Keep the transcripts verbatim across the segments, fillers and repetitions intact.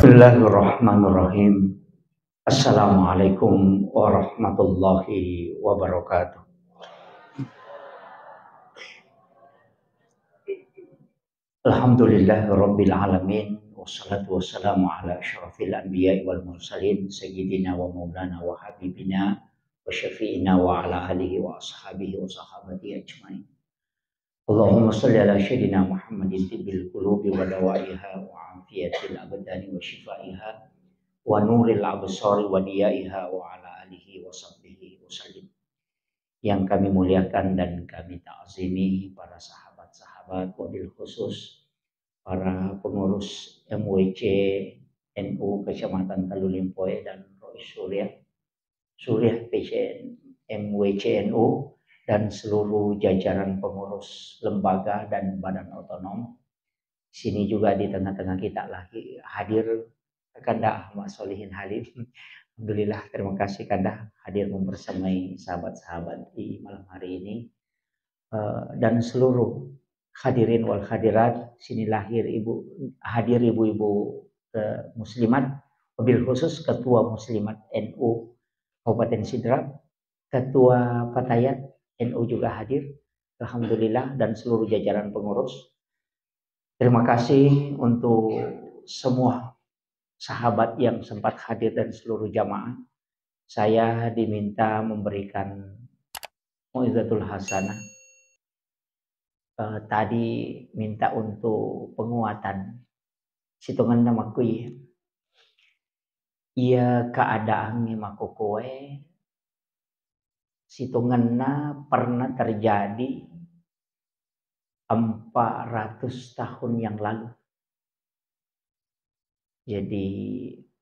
Bismillahirrahmanirrahim. Assalamualaikum warahmatullahi wabarakatuh. Alhamdulillahirabbil alamin, wassalatu wassalamu ala asyrafil anbiya'i wal mursalin, sayyidina wa maulana wa habibina wa syafi'ina wa ala alihi wa ashabihi wa sahabatihi ajmain. Allahumma salli ala sayyidina Muhammadin tibbil qulubi wa dawaiha wa afiyatil abdani wa syifaiha wa nuril absari wa diyaiha wa ala alihi wa sahbihi wa sallim. Yang kami muliakan dan kami ta'zimi para sahabat-sahabat, wabil khusus para pengurus M W C N U Kecamatan Talu Limpoe dan Rois Suriah, Suriah P C N, M W C N U, dan seluruh jajaran pengurus lembaga dan badan otonom. Sini juga di tengah-tengah kita lagi hadir Kanda Ahmad Solihin Halim. Alhamdulillah, terima kasih Kanda hadir membersamai sahabat-sahabat di malam hari ini. Eh, dan seluruh hadirin wal hadirat, sini lahir ibu, hadir ibu-ibu, eh, muslimat, wabil khusus ketua muslimat N U Kabupaten Sidrap, ketua Fatayat N U juga hadir, alhamdulillah, dan seluruh jajaran pengurus. Terima kasih untuk semua sahabat yang sempat hadir dan seluruh jamaah. Saya diminta memberikan mau'izatul hasanah. Eh, tadi minta untuk penguatan. Sitongenna makkui. Iya keadaannya makokoe, sitongenna pernah terjadi empat ratus tahun yang lalu. Jadi,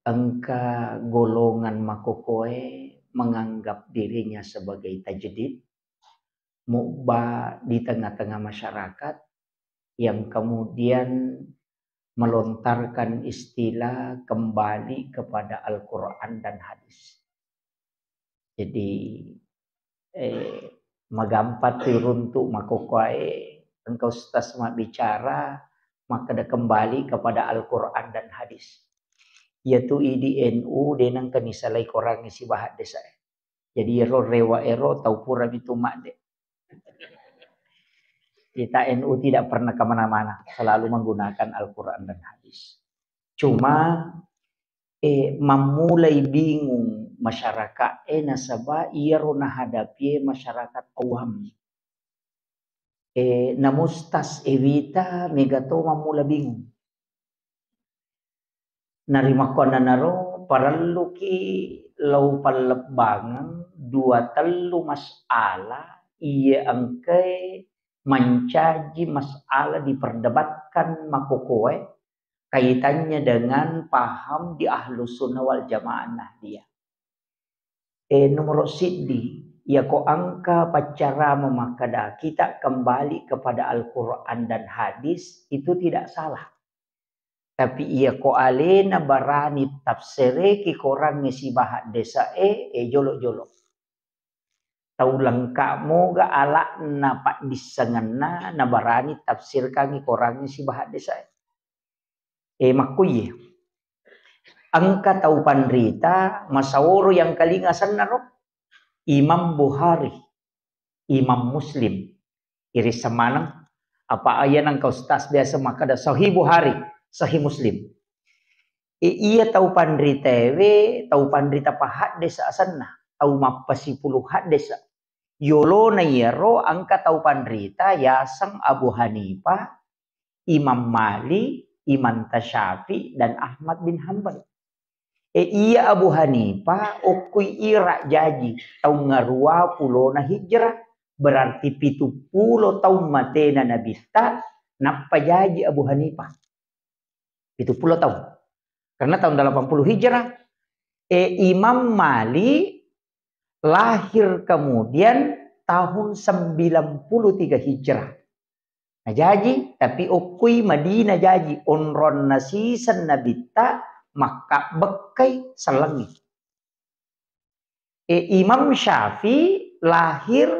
engka golongan makokoe menganggap dirinya sebagai tajdid, mubba di tengah-tengah masyarakat, yang kemudian melontarkan istilah kembali kepada Al-Quran dan hadis. Jadi, eh, magampa tu runtu makokoe engka ustaz mabbicara, makkeda kembali kepada Al-Quran dan hadis. Iyatu idi N U de nengka nisalai korangnge sibaha desa. Jadi ero rewa ero tau pura mitu madde. Kita N U tidak pernah kemana-mana, selalu menggunakan Al-Quran dan hadis. Cuma, eh, mammulai bingung masyarakat, eh, nasaba iyaro nahadapi, eh, masyarakat awam. Eh, namustas, eh, wita mega to mammula bingung. Narimakkuannanaro parelluki lao pallebbangeng dua tellu masalah iya engkae mancaji masalah diperdebatkan makokoe kaitannya dengan paham di Ahlus Sunnah wal Jamaah Nahdiyah. Eh, nomoro siddi, iyako engka paccarama makkeda kita kembali kepada Al-Quran dan hadis, itu tidak salah. Tapi iyako alena barani tafsireki korangnge sibaha desae, eh, jolo-jolo. Tau lengka moga ala'na paddissengenna nabarani tafsirkangi korangnge sibaha desae. Eh, makkuye. Engka tau panrita masaoro yang kalinga sennaro, Imam Bukhari, Imam Muslim. Iriseng maneng, apa iya nengka ustaz biasa makkeda Sahih Bukhari, Sahih Muslim. Eh, iya tau panrita ewe, tau panrita pahaddesa asenna, tau mappasipulu haddesa. Yolona iyaro engka tau panrita yaseng Abu Hanifah, Imam Malik, Imam Tasyafi, dan Ahmad bin Hambal. Eh, iya Abu Hanifah okkui Irak jaji, taung ngarua pulona hijrah, berarti pitu pulo taung matena Nabitta, nappa jaji Abu Hanifah. Pitu pulo taung. Karena tahun delapan puluh Hijrah, eh, Imam Malik lahir kemudian tahun sembilan puluh tiga Hijrah. Nah, jaji, tapi okkui Madinah jaji, onronna siseng Nabitta, makkabbekkai sellengngi. Eh, Imam Syafi'i lahir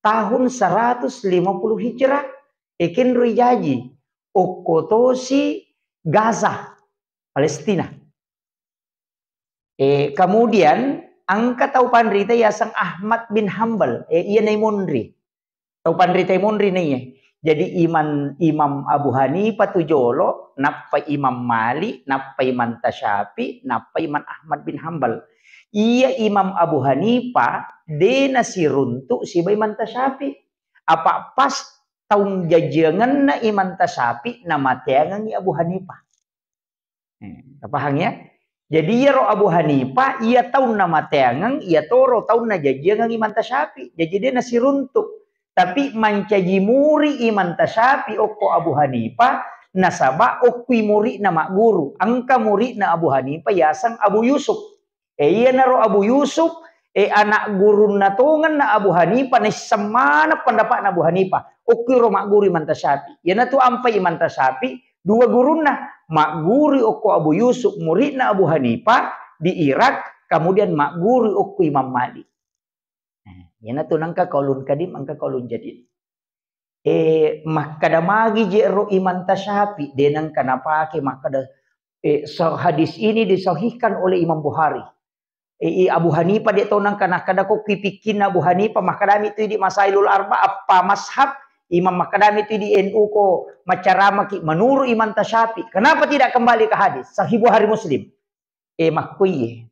tahun seratus lima puluh Hijrah, eh, kenroi jaji, okko tosi Gaza. Palestina. Eh, kemudian engka tau panrita yaseng Ahmad bin Hambal. Eh, iya nai monri. Tau panrita monri naiye. Jadi Imam, Imam Abu Hanifah tu jolo, nappa Imam Malik, nappa Imam Tasyafi, nappa Imam Ahmad bin Hambal. Iya Imam Abu Hanifah de nasiruntuk siba Imam Tasyafi. Apa pas taung jajiangenna Imam Tasyafi namateangengi Abu Hanifah. Eh, paham ya? Jadi iyaro Abu Hanifah, iya taunna mateangeng, iya toro taunna jajiangeng Imam Tasyafi. Jadi de nasiruntuk. Tapi mancaji muri Imam Tasyafi okko Abu Hanifah, nasaba okkui muri'na magguru. Engka muri'na Abu Hanifah yaseng Abu Yusuf. Eh, iyanaro Abu Yusuf, eh, anak gurunna tongenna Abu Hanifah, naisseng maneng pendapatna Abu Hanifah. Okkuiro magguru Imam Tasyafi. Iyanatu ampai Imam Tasyafi, dua gurunna, magguru okko Abu Yusuf, muridna Abu Hanifah di Irak, kemudian magguru okko Imam Malik. Nah, iyanatu nengka qaulun qadim, engka qaulun jadid. Eh, makkada magi je ro Imam Tasyafi, de nengka napake makkada, eh, so-, hadis ini disahihkan oleh Imam Bukhari. Eh, i Abu Hanifah de to nengka nakkada ko ki pikkinna Abu Hanifah, makkadami tu di Masailul Arba, appa mazhab, Imam makkadami tu di N U ko macaramaki menurut Imam Tasyafi. Kenapa tidak kembali ke hadis? Sahih Bukhari Muslim. Eh, makkuiye.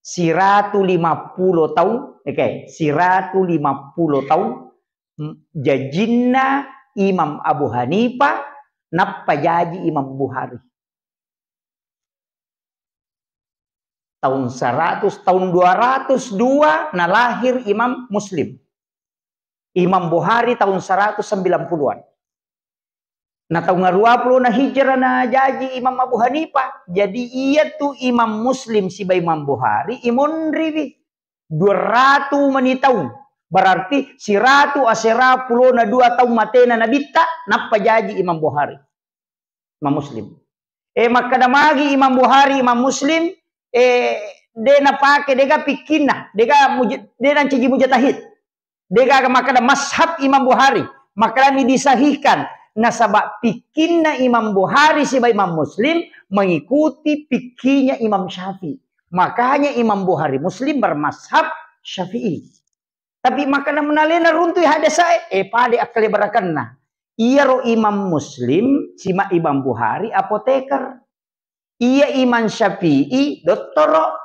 Siratu lima pulo taung, oke, siratu lima pulo taung, mm, jajinna Imam Abu Hanifah, nappa jaji Imam Bukhari. Tahun seratus, tahun dua ratus dua nalahir Imam Muslim. Imam Bukhari tahun seratus sembilan puluhan. Na tahun dua puluh na hijrah na jaji Imam Abu Hanifah. Jadi iya tu Imam Muslim siba Imam Bukhari imonriwi dua ratu mani taung. Berarti siratu asera pulona dua taung matena nabitta, nappa jaji Imam Bukhari. Imam Muslim. Eh, makkada magi Imam Bukhari, Imam Muslim, eh, de napake, dega pikkinna, dega muj-, de nancaji mujtahid. Degaga makkada mazhab Imam Bukhari, makkadami disahihkan. Nasaba pikkinna Imam Bukhari siba Imam Muslim mengikuti pikkinya Imam Syafi'i. Makanya Imam Bukhari Muslim bermazhab Syafi'i. Tapi makkada menalena runtui haddesae, eh, pade akkale barakanna. Iyaro Imam Muslim, sima Imam Bukhari, apoteker. Iya Imam Syafi'i, dottoro.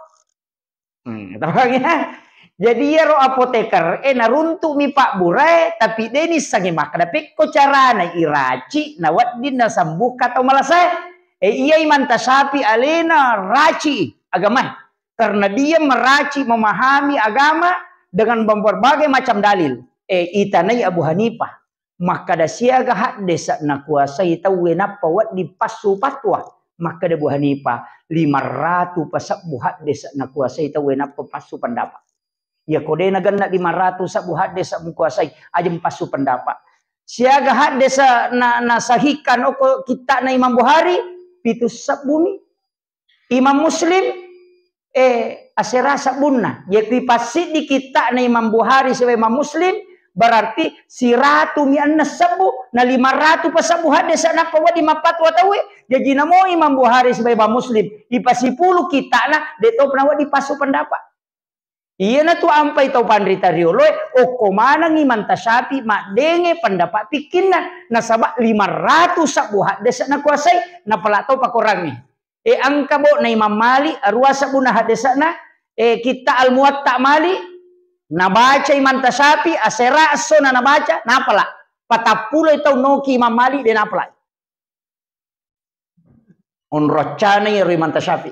Hmm, tau ya? Jadi iyaro apoteker, eh, naruntu'mi pabburae, tapi deni sangi makkada pekko carana iraci, nawedding nasembuhka tau malasae. Eh, iya Imam Tasyafi alena raci agamae. Karena dia meraci memahami agama dengan berbagai macam dalil. Eh, itanai Abu Hanifah. Makkada siaga haddesa nakuasai tauwe nappa wedding passu patwa. Makkada Abu Hanifah, lima ratu pasebbu haddesa nakuasai tauwe nappa passu pendapat. Iya ko de nagenna lima ratu sebbu haddesa mukuasai, ajeng passu pendapat. Siaga haddesa na, nasahihkan okko kitta'na Imam Bukhari, pitu sebbumi. Imam Muslim, eh, asera sebbunna. Jadi passiddi kitta'na Imam Bukhari sibawa Imam Muslim, berarti siratumi enneng sebbu, na lima ratu pasebbu haddesa nappa wedding mappatwa tauwe. Jaji namo Imam Bukhari sibawa Imam Muslim, ipasipulu kitta'na, de to pernah wedding passu pendapat. Iyanatu ampai tau panrita rioloe, okko manengngi Imam Tasyafi maddenge pendapat pikkinna, nasaba lima ratu sebbu haddesa nakuasai, napala tau pakorangnge. Eh, engka bo na Imam Malik, arua sebbuna haddesana, eh, kitta Al-Muwatta Malik, nabaca Imam Tasyafi, asera esso na nabaca, napala. Patappulo taung noki Imam Malik, de napala. Onroccana iyaro Imam Tasyafi.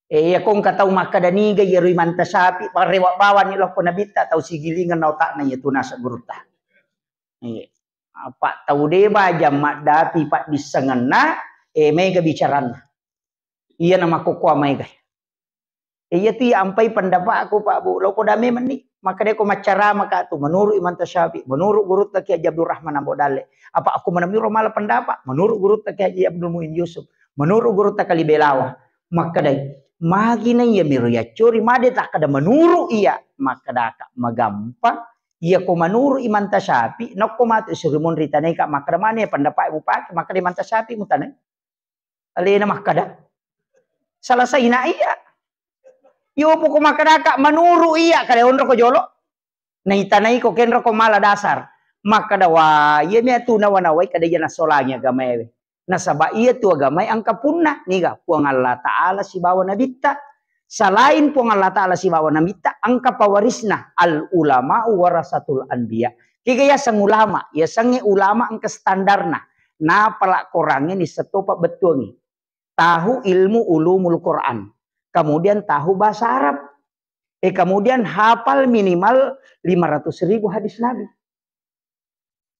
Eh, iya ko engka tau makkada niga iyaro Imam Tasyafi, parewa bawani lokko nabitta, tau sigilingeng na otakna iya tu naseng gurutta. Iya. Apa tau de bajang maddapi paddissengenna, eh, mega bicaranna. Iya na makkokkoa maega. Eh, iya tu iya ampai pendapatku, Pak Bu. Lokko dame menni. Makkada ko maccaramaka tu, menurut Imam Tasyafi, menurut gurutta Kiai Haji Abdul Rahman Ambo Dalle. Apa aku menamiro mala pendapat? Menurut gurutta Kiai Haji Abdul Muin Yusuf. Menurut gurutta Kali Belawa. Makkadai, magi na iya miro yaccori, made takkada menurut iya. Makkadaka magampang. Iya ko menurut Imam Tasyafi, nokko matu suri monri tanaika makkada mane pendapat mupake, makkada Imam Tasyafi mutanai. Alena makkada. Selesai na iya. Iyo poko makkadaka menuru iya kada onro ko jolo. Naitanai ko kenro ko mala dasar. Makkada wa iya mi atu nawa-nawai kada iya nasolangi agamae. Nasaba iya tu agamae engka punna niga Puang Allah Ta'ala sibawa nabitta. Selain Puang Allah Ta'ala sibawa nabitta, engka pewarisna, al ulama warasatul anbiya. Kega yaseng ulama, yasengnge ulama engka standarna. Napala Korangnge nisseng topa bettuangngi. Tahu ilmu ulumul Quran. Kemudian tahu bahasa Arab. Eh, kemudian hafal minimal lima ratus ribu hadis Nabi.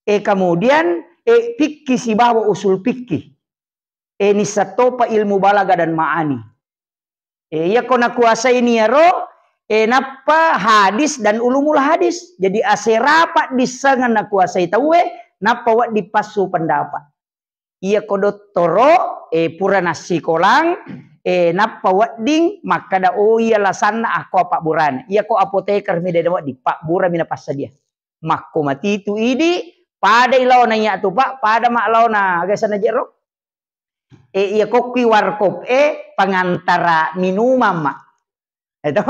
Eh, kemudian, eh, fikih sibawa usul fikih. Eh, nisseng topa ilmu balaga dan ma'ani. Eh, iya ko nakuasai niyaro, eh, nappa hadis dan ulumul hadis. Jadi asera paddissengeng nakuasai tauwe, nappa wedding passu pendapat. Iya ko dottoro, eh, pura nassikolang, eh, nappa wedding makkada, oh iya lasanna akko pabburana. Iya ko apoteker mi de wedding, pabburami napassadia. Makko matitu idi, padai laona iya tu, Pak, pada mak laona, aga sana jero? Eh, iya kokkui warkop, eh, pengantara minuman, Mak. Itu.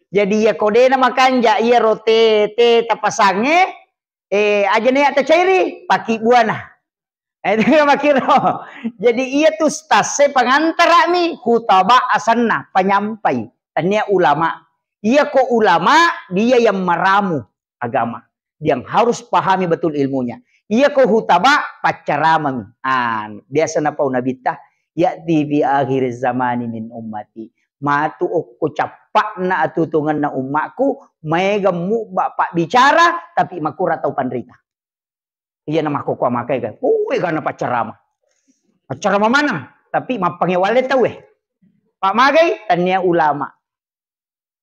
Jadi iya ko dena makanja, iya rote, te tapasange, eh, aja na iya tacairi, paki buana. Eh, itu makkiro. Jadi iya tu stase pengantara mi, hutaba asanna, penyampai. Tania ulama. Iya ko ulama, dia yang meramu agama. Yang harus pahami betul ilmunya. Iya ko hutaba, paccaramami. Ah, biasa napau nabitta, ya'ti fi akhir zamani min ummati. Matu okko cappa'na atutungenna ummakku, maega mubba pabbicara, tapi makura tau panrita. Iya na makkokkoe makkeda, "Oh, egana paccarama. Paccarama maneng, tapi mappange wale tauwe." Pak magai, tania ulama.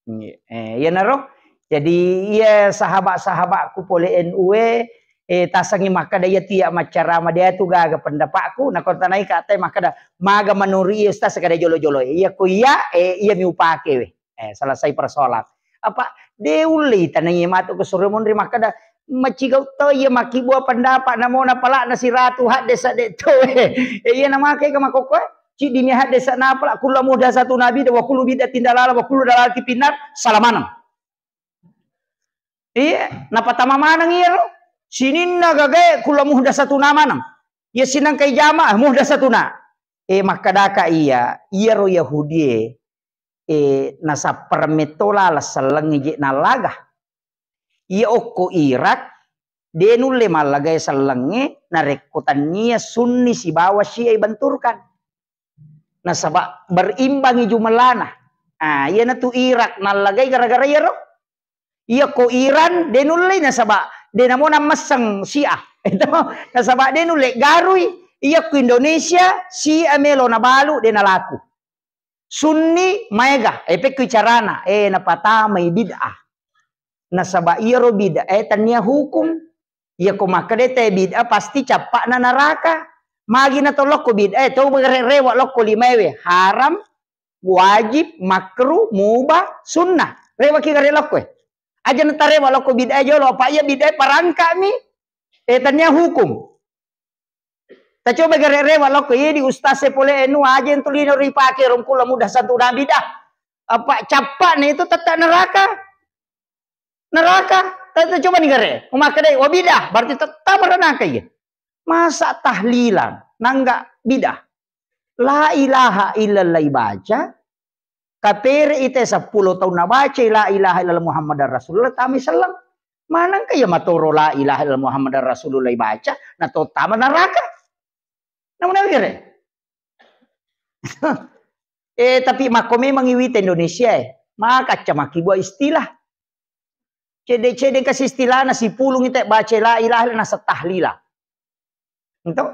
Eh, iyanaro. Jadi, iya sahabat-sahabatku pole N U e, eh, tasangi makkeda, "Iya tu iya maccarama, de tu gaga pendapatku." Nako tanai ka te makkeda, "Maga menurut iya Ustaz kada jolo-jolo?" Iya ko iya, eh, iya mi upake we. Eh, selesai persoalan. Apa de ulle tanai matu ke sore monri makkeda, "Macigau to iya makkibua pendapat namo napalakna siratu hadde sade to." Eh, iya namake ke makokkoe. Ciddi mi hadde sa napala kullu muhdatsatu nabi wa kullu bid'atin dalalah wa kullu dalalatin finnar, salamaneng. Iya, napatama maneng iyaro. Sininna gagae kullu muhdatsatu na maneng. Iya sinangkai jamaah muhdatsatuna. Eh, makkadaka iya, iyaro Yahudie, eh, nasappareng metto laleng sellengnge je nallaga. Iya okko Irak, de nulle mallagai sellengnge narekko tannia Sunni sibawa Syiah ibenturkan. Nasaba berimbangi jumellana. Ah, iyanatu Irak nallagai gara-gara iyaro. Iya ko Iran de nullei nasaba de namo nammesseng Syiah. Itu nasaba de nulle garui. Iya ko Indonesia Syiah melo nabalu de nalaku. Sunni maega, eh, pekku carana, eh, napatamai bid'ah. Nasaba iyaro bid'ah, eh, tania hukum. Iya ko makkeda te bid'ah pasti cappa'na neraka. Magi na to lokko bid'ah, eh, to gare rewa lokko limaewe. Haram, wajib, makruh, mubah, sunnah. Rewa ki gare lokko, eh. Aja na tarewa lokko bid'ah jolo, apa iya bid'ah parangka mi. Eh, tania hukum. Tacoba gare rewa lokko, iye di ustaz e pole anu aja yang tulino ripake rongkulo mudah santu nabi dah. Apa cappa ne itu tetap neraka. Neraka. Tapi coba nih gare. Umakkadai, "Wah, bidah." Berarti tetap neraka iya. Masa tahlilan, nangga bidah. La ilaha illallah baca, kapere ite seppulo tahun nabaca la ilaha illallah Muhammadar Rasulullah, tami selleng. Manangka iya matoro la ilaha illallah Muhammadar Rasulullah baca, na to tama neraka. Namun gare. Eh, tapi makko memang iwita Indonesia, eh. Maka macca makkibua istilah. Cede-cede kasi istilahna sipulung ite baca la ilaha illallah nasa tahlila. Ento?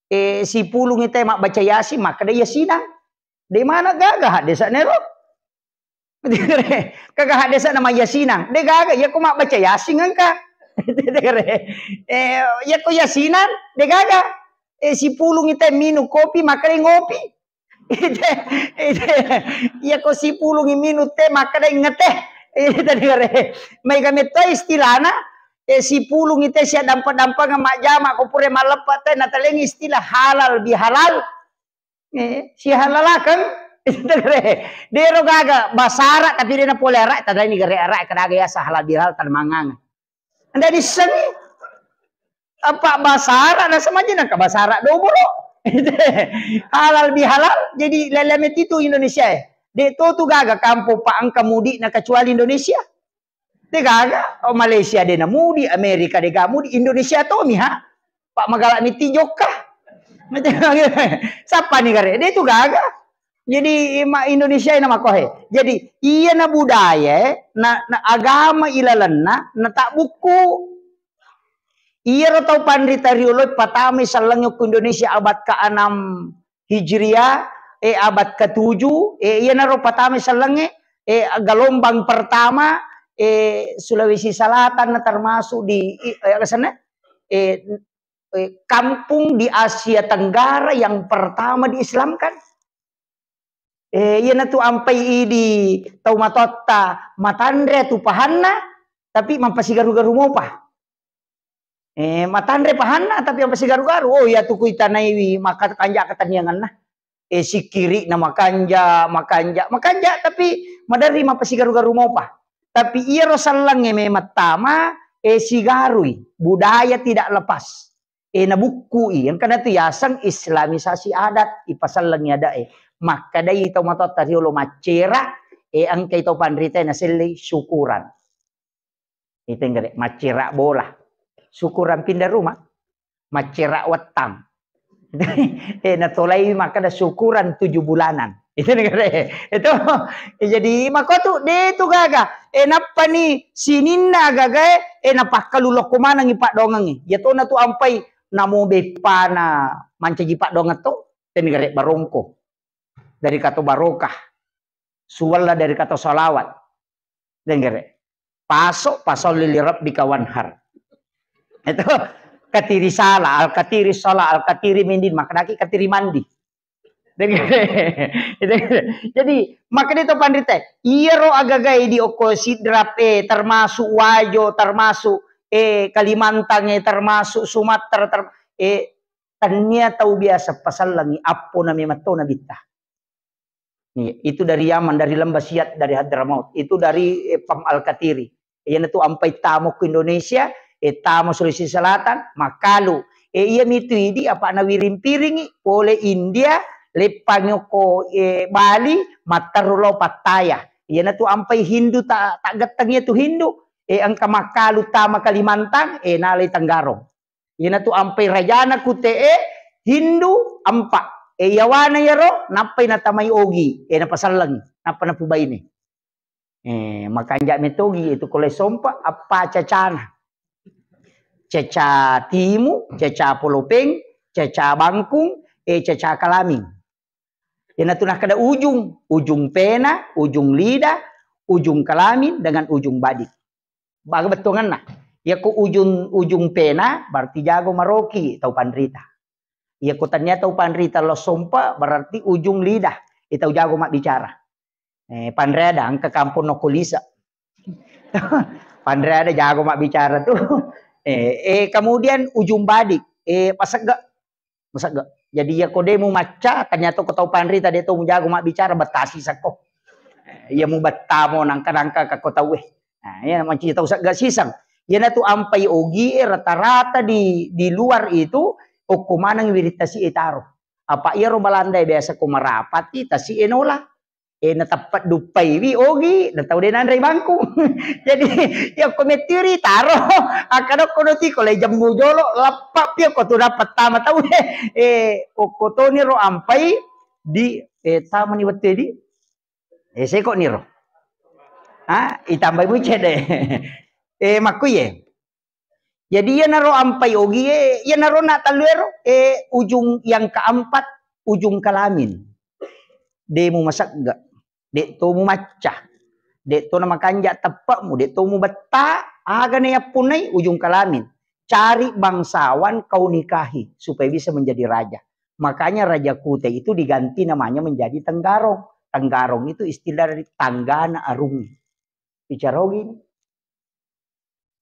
Eh, sipulung ite mabbaca Yasin, makkeda Yasinang. De mana gaga haddesa nero? Kaga haddesa nama Yasinang. De gaga, iya ko mabbaca Yasin engka. Eh, iya ko Yasinang, de gaga. Eh, sipulung ite minum kopi, makkeda ngopi. Ite, ite, iya ko sipulungi minum teh, makkeda ngeteh. Ite dengare. Maega metto istilahna, eh, sipulungi teh sia dampa-dampangeng majjama ko pura malleppa teh, natalengi istilah halal bihalal. Eh, sihalalakeng. Dero gaga bahasa Arab tapi dena pole Arab, tadani gare Arab, kadaga ya halal bihalal tanamangang. Anda diseng apa bahasa Arab, na samaji nangka bahasa Arab dobolo. Halal bihalal, jadi lele metitu Indonesia e. De to tu gaga kampung pa engka mudi na kecuali Indonesia. De gaga, oh, Malaysia de na mudi, Amerika de ga mudi, Indonesia to mi ha. Pak magala miti jokka. Sapa ni gare? De tu gaga. Jadi ma Indonesia na makohe. Jadi iya na budaya na, na agama ilalenna na tak buku. Iyaro tau panrita riolo patamai sellengnge ku Indonesia abad ke enam Hijriah, eh, abad ketujuh, eh, iyanaro patamai sellengnge, eh, gelombang pertama, eh, Sulawesi Selatan termasuk di, eh, asenna, eh, eh, kampung di Asia Tenggara yang pertama diislamkan. Eh, iyanatu ampai idi tau matotta matanre tu pahanna, tapi mampasigaru-garu mopa. Eh, matanre pahanna, tapi mampasigaru-garu. Oh, iya tu kuitanaiwi maka kanja ketennianganna. Eh, sikiri na makanja, makanja, makanja, tapi maderri mampasigaru-garu mopa. Tapi iyaro sellengnge memang tama, eh, sigarui. Budaya tidak lepas. Eh, nabukkui, engkana tu yaseng islamisasi adat, ipasellengi adat e. Makkadai tau matotta riolo maccera, eh, engkai tau panrita nasellei syukuran. Itu enggak maccera bola. Syukuran pindah rumah. Maccera wettang. Eh, natolai makkada syukuran tujuh bulanan. Itu negara. Itu. Eh, jadi makotu de tu gaga. Eh, nappani sininna gagae, eh, napakkalu lokko manengi paddoangengngi. Iya tona tu ampai namo beppana mancaji paddoangeng to, tenigare barongko. Dari kata barokah. Suwalla dari kata salawat. Denggere. Paso, pasolli li rabbika wanhar. Itu katiri sala, al katiri sala, al katiri mindin, maknaki katiri mandi. Denggere. Jadi, makanya itu panrita, iyaro agagai di okko Sidrap, eh, termasuk Wajo, termasuk, eh, Kalimantan, eh, termasuk Sumatera, ter-, eh, tania tau biasa pasallangi, appo na memang to nabitta. Iya, itu dari Yaman, dari Lembah Siat, dari Hadramaut. Itu dari, eh, Pam Al-Katiri. Iyanatu ampai tamo ku Indonesia, eh, tamo Sulawesi Selatan, makalu. Eh, iya mitu idi apa nawiring-piringi, pole India, leppangi ko, eh, Bali, matteru lo Pattaya. Iyanatu ampai Hindu tak, tak geteng iya tu Hindu. Eh, engka makalu tama Kalimantan, eh, nalai Tenggarong. Iyanatu ampai rajana kute'e Hindu empa. E, yawana yaro nappai natamai Ogi, e, napasallengi, nappa napubaine. E, makanja metogi itu kole sompa appa cacana. Caca Timu, caca Polopeng, caca Bangkung, e, caca Kalaming. Iyanatu nakkeda ujung, ujung pena, ujung lidah, ujung kelamin, dengan ujung badik. Baga bettuangenna. Iyako ujung, ujung pena, berarti jago maroki tau panrita. Iyako tania tau panrita lo sompa, berarti ujung lidah, e, tau jago mabbicara. Eh, panreda, engka kampung nokko lisa. Panreda jago mabbicara tu. Eh, eh, kemudian ujung badik, eh, pasegga. Masegga. Jadi, iyako de mumacca, ternyata ko tau panrita de to mujago mabbicara, bettasi sakko. Iya mubettamo nangka-nangka ka ko tauwe. Nah, iya manci tau segga siseng. Iyanatu ampai Ogi e rata-rata di, di luar itu, okko maneng wiring tasi e taro. Apa iyaro Balanda e biasa ko marapati, tasi e nola. E, nateppe duppaiwi Ogi, na tau de nanrei bangku. Jadi, iyako mettiri taro, akkadakko no tiko, le jemmu jolo, lappa pi ko tu dapat tama tau. E, okko toni ro ampai di, e, tamani wettu di. E, seko niro. Ha, itambai bucce de. E, makkuye. Jadi, iyanaro ampai Ogi e, iyanaro na tallu ero, e, ujung yang keempat, ujung kelamin. De mumasegga, de to mumacca, de to namakanja teppe'mu, de to mubetta, aga na yappunnai ujung kelamin. Cari bangsawan kau nikahi supaya bisa menjadi raja. Makanya Raja Kuta itu diganti namanya menjadi Tenggarong. Tenggarong itu istilah dari tanggana arung. Bicara Ogi ini.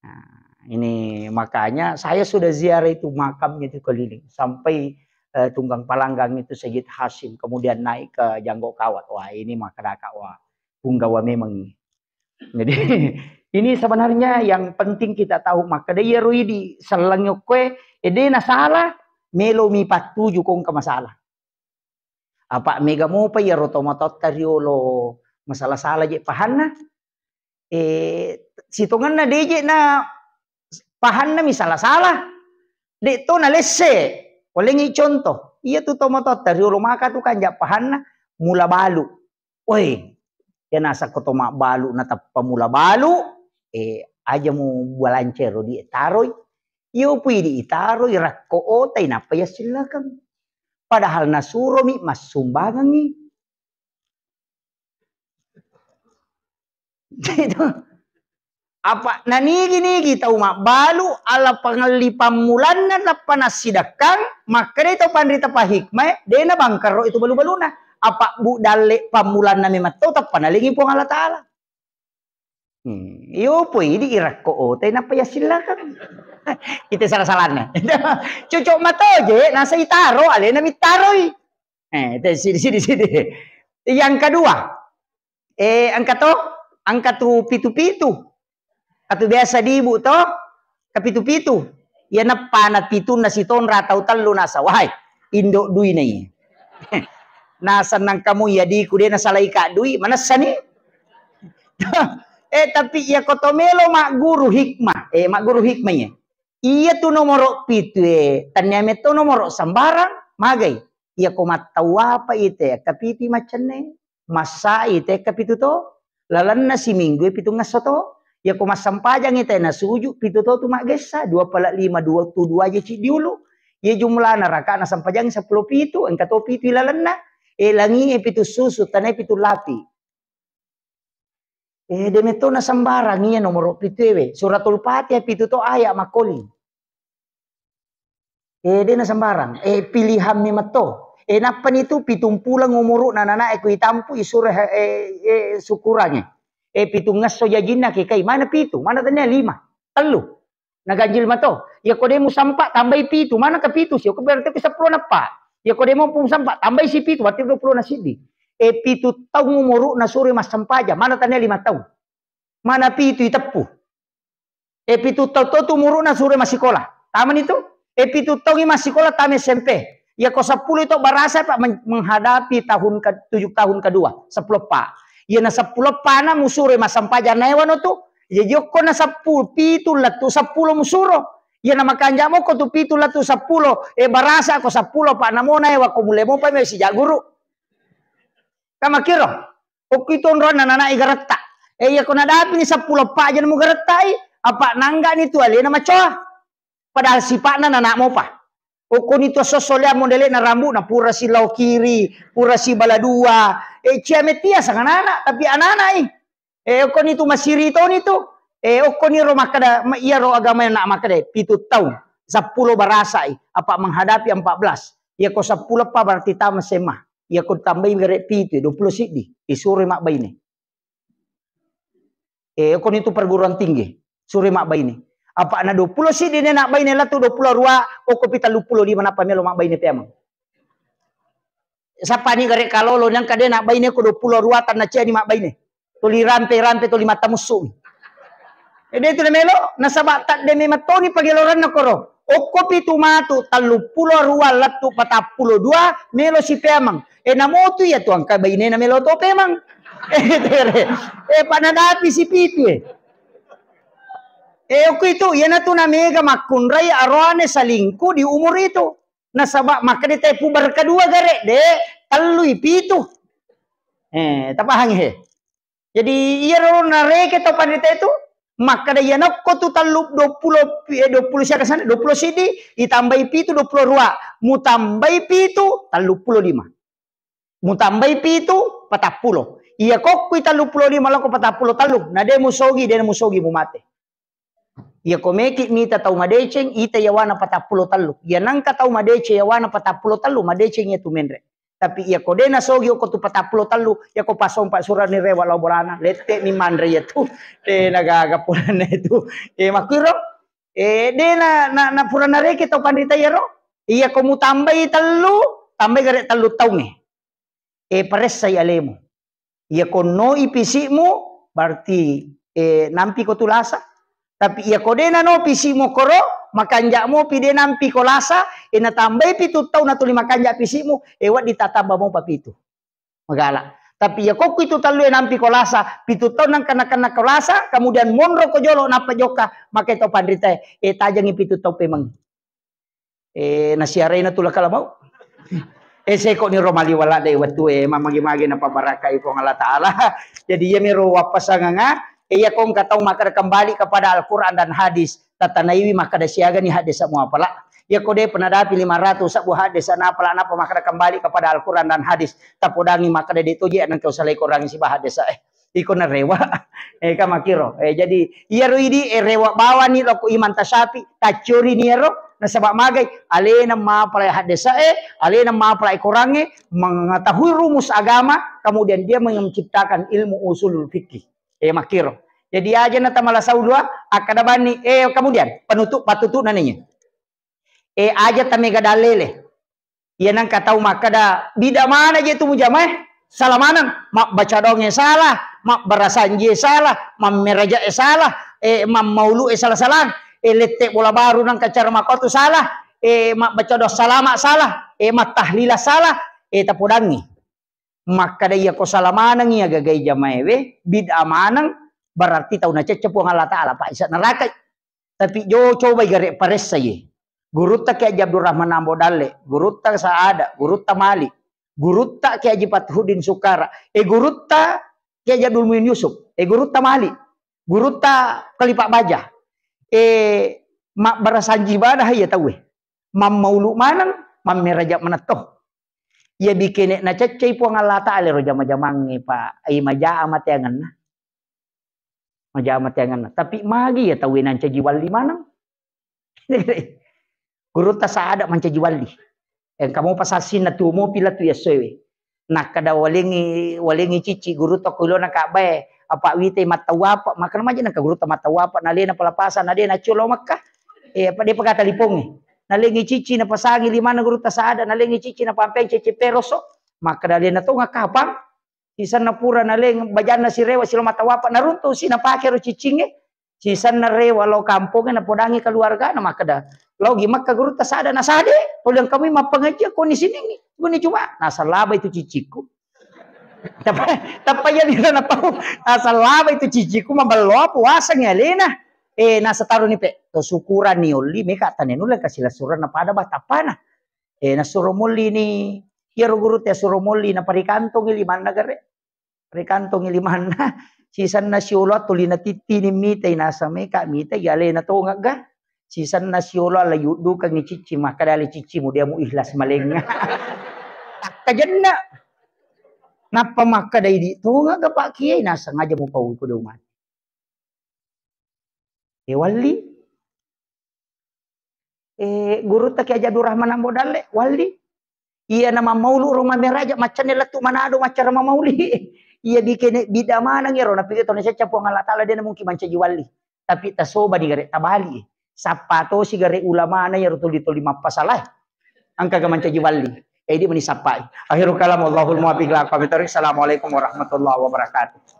Nah, ini makanya saya sudah ziarah itu makamnya itu keliling sampai eh, Tunggang Palanggang itu Sayyid Hasyim, kemudian naik ke Janggok Kawat. Wah, ini mah kedaka, wah, punggawa memang ini. Jadi, ini sebenarnya yang penting kita tahu, maka dia rui di sellengi okkoe, eh, de na salah, melo mi pattuju kongka masalah. Apa mega mopa iyaro tomatoatta riolo masala-sala je pahanna. Eh, sitongenna de je na pahanna mi sala-sala. De to nalesse. Walengngi contoh. Iya tu tomatoatta riolo maka tu kanja pahanna mula balu. Woi, ya nasakko to mabbalu natappa mula balu, eh, aja mu balancero di taroi. Iyo pui di itaroi rakko otai nappa yassillakeng. Padahal nasuromi massumbangengngi. Itu. Apa nanigi-nigi tau mabbalu, ala pangelli pammulanna nappa nassidakkang, makkedai tau panrita pahikmae, de nabangkaro itu balu-baluna. Apa bu dalle pammulanna memang tau tappa nalengi Puang Allah Taala. Hmm, iyo poi di irakko otai nappa yassillakang. Itu salah-salahnya. Cocok matoje, nasa itaro, alena mittaroi. Eh, te sidi, sidi, sidi. Yang kedua, eh, angka to, angka tu pitu-pitu. Atu biasa dibu to, kapitu-pitu. Iya nappa na pitunna sitonra tau tellu nasa, wahai, indo dui na iya. Nasa nang kamu iya diku de nasalai ka dui, manessani. Eh, tapi iya ko to melo magguru hikmah, eh, magguru hikmah iya. Iya tu nomoro pitu e, tannia metto nomoro sembarang, magai. Iya ko mattau apa ite, kapitu maccenne, massa ite kapitu to, lalenna siminggu e pitungngesso to. Iya ko massempajang ite nasuju pitu to tu maggessa, dua pala lima, dua tu dua je ciddi ulu. Iya jumlana rakaat na sempajang seppulo pitu, engka to pitu lalenna. E langi e pitu susu, tanai pitu lapi. Eh, de metto na sembarang iya nomoro pitu ewe. Suratul Fatihah pitu to ayat makkoli. Eh, de na sembarang. Eh, pilihan mi metto. Eh, nappani tu pitung pulang umuru na nana e ku itampu isure, eh, eh, syukurange. Eh, pitungngesso jajinna ke kai. Mana pitu? Mana tania lima? Tellu. Naganjil mato. Iya ko de musampa tambai pitu, mana ka pitu sio? Ko berarti ke seppulo nappa. Iya ko de mu musampa tambai si pitu, berarti dua puluh na siddi. E pitu taung umuru na sure massempajang, mana tania lima taung? Mana pitu iteppu? E pitu taung to tu umuru na sure massikola. Tamani tu? E pitu taung i massikola tama S M P. Iya ko seppulo itu barasa pak men-, menghadapi tahun ke tujuh, tahun kedua, seppulo pak. Iya na seppulo pana musuro massempajang naewano tu. Iya jokko na seppulo pitu lettu seppulo musuro. Iya na makanja moko tu pitu lettu seppulo. Eh, barasa ko seppulo pak namo naewa ko mule mopa me sijaguru. Kamakiro. Okki tonronna nana igaretta. Eh, iya ko nadapi ni seppulo pak aja mu garettai. Apa nangga ni tu alena macoa. Padahal sipa'na nana mopa. Okkoni tu esso soleang modele'na rambu'na, pura si lao kiri, pura si bala dua. Eh, cia metia sang anak-anak, tapi anak-anak i. Eh, okkoni tu masiri toni tu. Eh, okkoni ro makkada, ma-, iya ro agama na makkada, pitu taung, seppulo barasai, apa menghadapi empat belas. Iya ko seppulo pa berarti tama S M A. Iya ko tambai gare pitu, dua puluh siddi. Isuro mabbaine. Eh, okkoni tu perguruan tinggi, sure mabbaine. Apa na dua puluh siddi ne nabbaine lettu dua puluh dua, okko pi telluppulo lima nappa melo mabbaine peameng. Sapani gare kalolo nangka de nabbaine ko dua puluh dua tanna ciani mabbaine. Tuli rampe-rampe tuli mattamussu. Eh, de tu na melo, nasaba tadde me mattoni pageloranna koro. Okko pitu matu, telluppulo rua lettu patappulo dua, melo si peameng. Eh, namotu iya tu angka bainena melo to peameng. Eh, tere. Eh, panadapi si pitu, eh. Eh, okko itu, iyanatu namega makkunrai aroane salingku di umur itu. Nasaba makkeda te puber kedua gare, de, tellui pitu. Eh, tapahangi, he? Jadi, iyaro nareke tau panrita itu, makkeda, "Iyanakko tu tellu, dua puluh, eh, dua puluh siaga sana, dua puluh siddi, itambai pitu, dua puluh dua. Mutambai pitu, telluppulo lima. Mutambai pitu, patappulo. Iya kokkui telluppulo lima lako patappulo tellu, na de musogi, de musogi mumate." Iya ko meki mita tau madeceng, ita yawana patappulo tellu. Iya nangka tau madeceng yawana patappulo tellu, madeceng iya tu menre. Tapi iya ko de nasogi okko tu patappulo tellu, iya ko pasompa surani rewa lao bolana, lette mi manre iya tu. Eh, nagaga purana itu. Eh, makkiro? Eh, de na, na, na pura nareke tau panrita iyaro? Iya ko mutambai tellu, tambai gare tellu taungnge. E, paressai alemu. Iya ko noi pisi'mu, berarti, e, nampi ko tu lasa. Tapi iya ko de nano pisi'mu koro, makanja mopi de nampi ko lasa, e, natambai pitu taung natuli makanja pisi'mu, e, wedding tatamba mopa pitu. Magala. Tapi iya ko ku itu tellu e nampi ko lasa, pitu taung nangka-, nangka-, nangka ko lasa, kemudian monro ko jolo nappa jokka, maka to panrita e, e, tajangi pitu taung pemeng. E, nasiaraina tu lakala mau. E, seko ni ro mali wala de wettu e, mamagi-magi napabarakai Puang Allah Ta'ala. Jadi iya miro wappasanganga, e, iya ko engka tau makkada kembali kepada Al-Quran dan hadis, tatanaiwi makkada siaga ni hadis semua pala. Iya ko de penadapi lima ratus sabbu hadis napala napa makkada kembali kepada Al-Quran dan hadis, tapodangi makkada de toje nangka usalai Quran siba hadis e. Iko narewa. E, ka makkiro. E, jadi, iyaro idi, e, rewa bawani loko Imam Tasyafi, taccori ni iyaro, nasaba magai, alena mapalai haddesa e, alena mapalai Quran e, mengetahui rumus agama, kemudian dia menciptakan ilmu usulul fikih. E, makkiro. Jadi, aja na tamala saudua, akkada bani, e, kemudian, penutup, patutup nananya. E, aja tamega dalele. Iya nangka tau makkada, bid'ah mana je tu mujamae? Salah maneng, mabbaca doangnge salah, mabbarasanjie salah, mammerajae salah, e, mammaulu'e salah-salang, e, lette bola baru nangka cara makkotu salah, e, mabbaca doang salama salah, e, mattahlila salah, e, tapodangngi. Makkada iya ko salah maneng iya gagai jamaewe, bid'ah maneng, berarti tau nacecce Puang Allah Ta'ala, pa isa nerakai. Tapi jo cobai gare paressa ye. Gurutta Kiai Haji Abdurrahman Ambo Dalle, gurutta Saada, gurutta Mali, gurutta Kiai Haji Fathuddin Sukara, e gurutta Kiai Haji Abdul Muin Yusuf, e gurutta Mali, gurutta Kalipa Baja, e mabbarasanji ibadah iya tauwe. Mammaulu maneng, mammeraja manetto. Iya bikene naceccei Puang Allah Ta'ala ro jama-jamangnge, Pak. Ai majaa mateangenna. Majama teangenna. Tapi magi ya tauwe nancaji walli maneng. Gurutta Saada mancaji walli. Engka mopa sassinna tuo mopi latu yassoewe. Nakkada walengi, walengi cicci gurutta ko ilona kabbae. Apa witai mattawapa, makkana maja nangka gurutta mattawapa, nalena palapasan, nade naccio lao Mekka. E, apa de paka talipongnge. Nalengi cicci napasangi limanna gurutta Saada, nalengi cicci napampeng cecce peroso. Makkada alena tonga kapang. Sisenna pura naleng bajanna sirewa silo matawapa naruntu si napake ro ciccingnge. Sisenna rewa lao kampongnge napodangi keluargana makkeda, "Laogi Mekka gurutta Saada." "Nasade, tuli engka mi mappangajian koni siningngi, koni cuma." Nasallaba itu ciccikku. Tappa, tappa iya lino napau. Nasallaba itu ciccikku, mabelloa puasangngi alena. Eh, nasataroni pe, to syukuranni olli, meka tane nulle kasi lessurenna pada batappana. Eh, nassuro mollini, iyaro gurutta suro molli, naparikantongi limanna gare. Rikantongi limanna, sisenna siolo tuli natittini mitai, naseng meka mitai, alena tongegga. Sisenna siolo ala yuddukengi cicci, makkeda ale ciccimu, dia mu ikhlas malengnga. Takkajenna. Nappa makkeda idi tongegga Pak Kiai, naseng aja mupau ko deu mati. E walli. Eh, gurutta Kiai Haji Abdurrahman Ambo Dalle, walli. Iya na mammaulu ro mameraja, maccanne lettu Manado maccara mammauli. Iya bikene bid'ah maneng ero, napiga to nacacca Puang Allah Ta'ala, de na mungkin mancaji walli. Tapi tasobani gare, tabali. Sappa tosi gare ulamana iyaro tuli-tuli mappasalae. Engkaga mancaji walli. Eh, idi meni sappai. Akhirul kalam, wallahul muwaffiq ila aqwamit thariq. Assalamualaikum warahmatullahi wabarakatuh.